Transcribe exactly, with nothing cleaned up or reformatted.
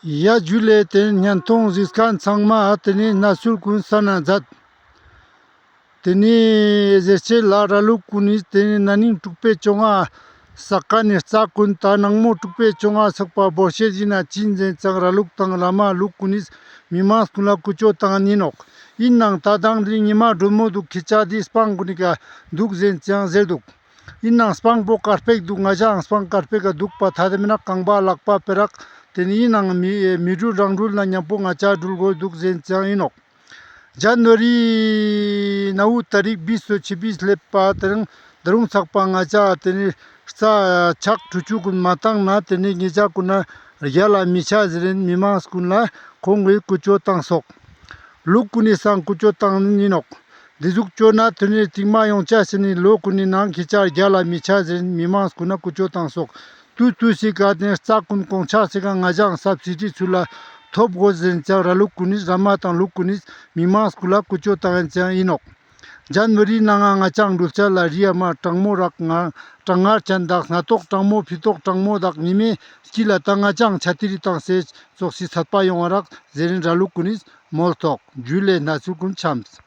ཡ་ཇུ་ལེ། ཏེ་ནེ་ཉན་ཐོང་ཟིགས་ཁན་ཚང་མ་ཏེ་ནེ་ན་སུལ་གུན་ས་ན་ཛད། ཏེ་ནེ་ཟེར་ཅེས་ལ་ར་ལུག་གུན་ནི་ཏེ་ནེ་ན་ནིང་དྲུག་པའེ་ཅོ་ལྔ་སག་ཁན་ནི་རྩྭ་གུན་ཏ་ནང་མོ་དྲུག་པའེ་ཅོ་ལྔ་སག་པ་བོ་ཤེད་ཨིན་ན་ཅི་ཨིན་ཟེར་ཅང་ར་ལུག་དང་ར་མ་ལུག་གུན་ནི་མི་མང་གུན་ལ་ཀུ་ཅོ་ཏང་ཨིན་ནོག། ཨིན་ནའང་ཏ་དང་དེ་རིང་ཉི་མ་དྲོན་མོ་དུག། ཁྱེ་ཅག་དེ་སྤང་གུན་ནི་ཀ་དུག་ཟེར་ཅང་ཟེར་དུག། ཨིན་ནའང་སྤང་པོ་ཀར་པེག་དུག། ང་ཞའང་སྤང་ཀར་པེག་ག་དུག་པ། ཏ་དེ་མེན་ན་རྐང་པ་ལག་པ་པེ་རག། ཏེ་ནེ་ཨིན་ནའང་མི་མི་དྲུལ་རང་དྲུལ་ན་ཉམ་པོ་ང་ཞ་དྲུལ་གོས་དུག་ཟེར་ཅང་ཨིན་ནོག། ཇན་ཝ་རི་ནའུ་ཏ་རིག་བིས་སོ་ཆི་བིས་ལེབ་པ་ཏེ་རིང་ད་རུང་ཚག་པ་ང་ཞ་ཏེ་ནེ་རྩྭ་ཆག་ཁྲུ་ཆུ་གུན་མ་ཏང་ན་ཏེ་ནེ་ཉེ་ཞ་གུན་ན་རྒྱལ་ལ་མི་ཆ་ཟེར་རིན་མི་མང་གུན་ལ་ཁོང་གི་ཀུ་ཅོ་ཏང་སོག། ལུག་གུན་ནི་སང་ཀུ་ཅོ་ཏང་ནི་ནོག། འི་ཟུག་ཅོ་ན་ཏེ་ནེ་ཏིང་མ་ཡོང་ཆ་ཟེར་ནི་ལོ་གུན་ནི་ནང་ཁྱེ་ཅག་རྒྱལ་ལ་མི་ཆ་ཟེར་རིན་མི་མང་གུན་ན་ཀུ་ཅོ་ཏང་སོག། ཏུས་ཏུས་སི་ཀ་ཏེ་ནེ་རྩྭ་གུན་གོང་ཆ་སི་ཀ་ང་ཞའང་སབ་སི་ཌི་ཚུལ་ལ་ཐོབ་གོས་ཟེར་རིན་ཅང་ར་ལུག་གུན་ནི་ར་མ་དང་ལུག་གུན་ནི་མི་མང་གུན་ལ་ཀུ་ཅོ་ཏང་ཨིན་ཅང་ཨིན་ནོག། ཇན་ཝ་རི་ནང་ང་ང་ཞའང་དྲུལ་ཆ་ལ་རི་ཡ་མ་གྲང་མོ་རག་ང་གྲང་ངར་ཅན་དག་སྣ་ཏོག་གྲང་མོ་ཕི་ཏོག་གྲང་མོ་དག་ཉི་མའེ་སྐྱིད་ལ་ཏ་ང་ཞའང་ཆ་ཏི་རི་ཏང་སེ་ཙོགས་སི་ཚད་པ་ཡོང་བ་རག་ཟེར་རིན་ར་ལུག་གུན་ནི་མོལ་ཏོག། ཇུ་ལེ་ན་སུལ་གུན་ཆམས།